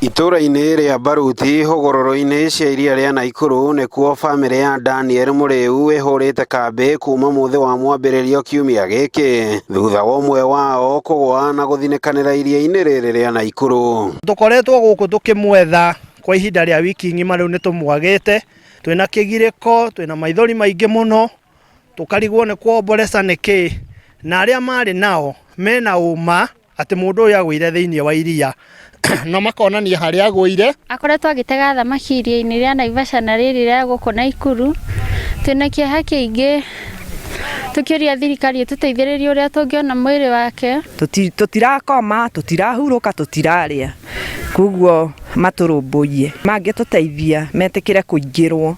Itũũra-inĩ rĩa Baruti hũgũrũrũ-inĩ cia iria rĩa Naikuru nĩkuo bamĩrĩ ya Daniel Mũrĩu ĩhũrĩte kambĩ kuma mũthĩ wa mwambĩrĩrio kiumia gĩkĩ thutha wa ũmwe wao kũgũa na gũthinĩkanĩra iria-inĩ rĩrĩ rĩa Naikuru. Tũkoretwo gũkũ tũkĩmwetha kwa ihinda rĩa wiki ng'ima rĩu nĩ tũmwagĩte, twĩna kĩgirĩko, twĩna maithori maingĩ mũno, tũkarigwo nĩ kuomboreca nĩkĩ, na arĩa marĩ nao mena ũma atĩ mũndũ ũyũ agũire thĩinĩ wa iria na makonania harĩa agũire. Akoretwo agĩtega thamaki iria-inĩ rĩa Naivasha na rĩrĩ rĩa gũkũ Naikuru. Twĩna kĩeha kĩingĩ tũkĩũria thirikari ĩtũteithĩrĩrie ũrĩa tũngĩona mwĩrĩ wake. Tũtirakoma, tũtirahurũka, tũtirarĩa, koguo matũrũmbũiye, mangĩtũteithia metĩkĩre kũingĩrwo,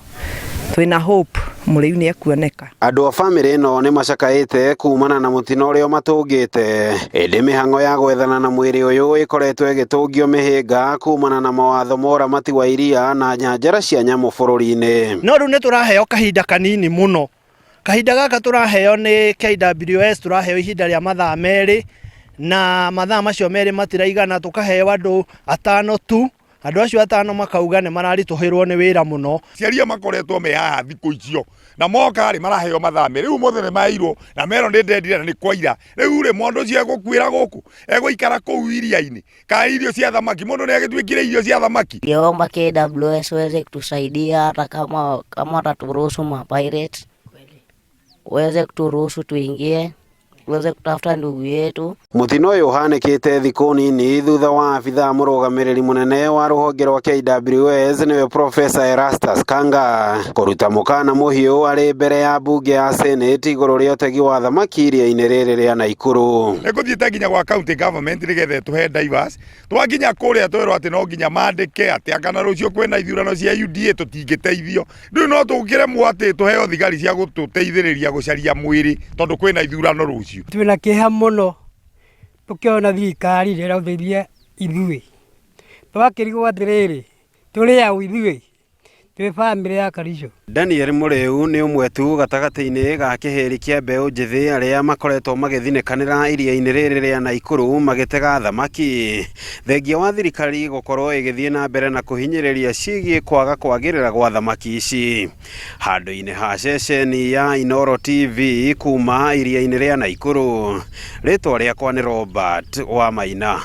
twĩna hope Mũrĩu nĩ ekuoneka. Andũ a bamĩrĩ ĩno nĩ macakaĩte kumana na mũtino ũrĩa ũmatũngĩte, ĩndĩ mĩhang'o ya gwethana na mwĩrĩ ũyũ ĩkoretwo ĩgĩtũngio mĩhĩnga kumana na mawatho ma ũramati wa iria na nyanjara cia nyamũ bũrũri-inĩ. No rĩu nĩ tũraheo kahinda kanini mũno. Kahinda gaka tũraheo nĩ KWS, tũraheo ihinda rĩa mathaa 2 na mathaa macio 2 matiraigana, tũkaheo andũ 5 tu. Andũ acio 5 makauga nĩ mararitũhĩrwo nĩ wĩra mũno. Ciaria makoretwo me haha thikũ icio na moka rĩ maraheo mathaa 2, rĩu ũmũthĩ nĩ maheirwo na merwo nĩ ndendire na nĩ kwaira. Rĩu rĩ mũndũ ũcio egũkuĩra gũkũ, egũikara kũu iria-inĩ kana irio cia thamaki, mũndũ nĩ agĩtuĩkire irio cia thamaki. Ningeomba KWS weze kutusaidia hata kama wataturuhusu ma pirates weze kuturuhusu tuingie tuweze kutafuta ndugu yetu. Mũtino ũyũ ũhanĩkĩte thikũ nini thutha wa abithaa mũrũgamĩrĩri mũnene wa rũhonge rwa KWS nĩwe Professor Erastus Kanga kũruta mũkana mũhiũ arĩ mbere ya mbunge ya Senate igũrũ rĩa ũtegi wa thamaki iria-inĩ rĩrĩ rĩa Naikuru. Nĩ ngũthiĩte nginya gwa county government nĩgetha ĩtũhe divers, twakinya kũrĩa twerwo atĩ no nginya mandĩke atĩ anga na rũciũ kwĩna ithurano cia UDA tũtingĩteithio. Rĩu no tũkĩremwo atĩ tũheo thigari cia gũtũteithĩrĩria gũcaria mwĩrĩ tondũ kwĩna ithurano rũciũ. Twĩna kĩeha mũno tũkĩona thirikari ĩraũthĩria ithuĩ, twakĩrigwo atĩrĩrĩ, tũrĩ aũ ithuĩ twĩ bamĩrĩ ya Karicho. Daniel Mũrĩu nĩ ũmwe tu gatagatĩ-inĩ ga kĩhĩri kĩa mbeũ njĩthĩ arĩa makoretwo magĩthinĩkanĩra iria-inĩ rĩrĩ rĩa Naikuru magĩtega thamaki. Thengia wa thirikari gũkorwo ĩgĩthiĩ na mbere na kũhinyĩrĩria ciĩgiĩ kwaga kwagĩrĩra gwa thamaki ici. Handũ-inĩ ha ceceni ya Inooro TV kuma iria-inĩ rĩa Naikuru, rĩtwa rĩakwa nĩ Robert Wamaina.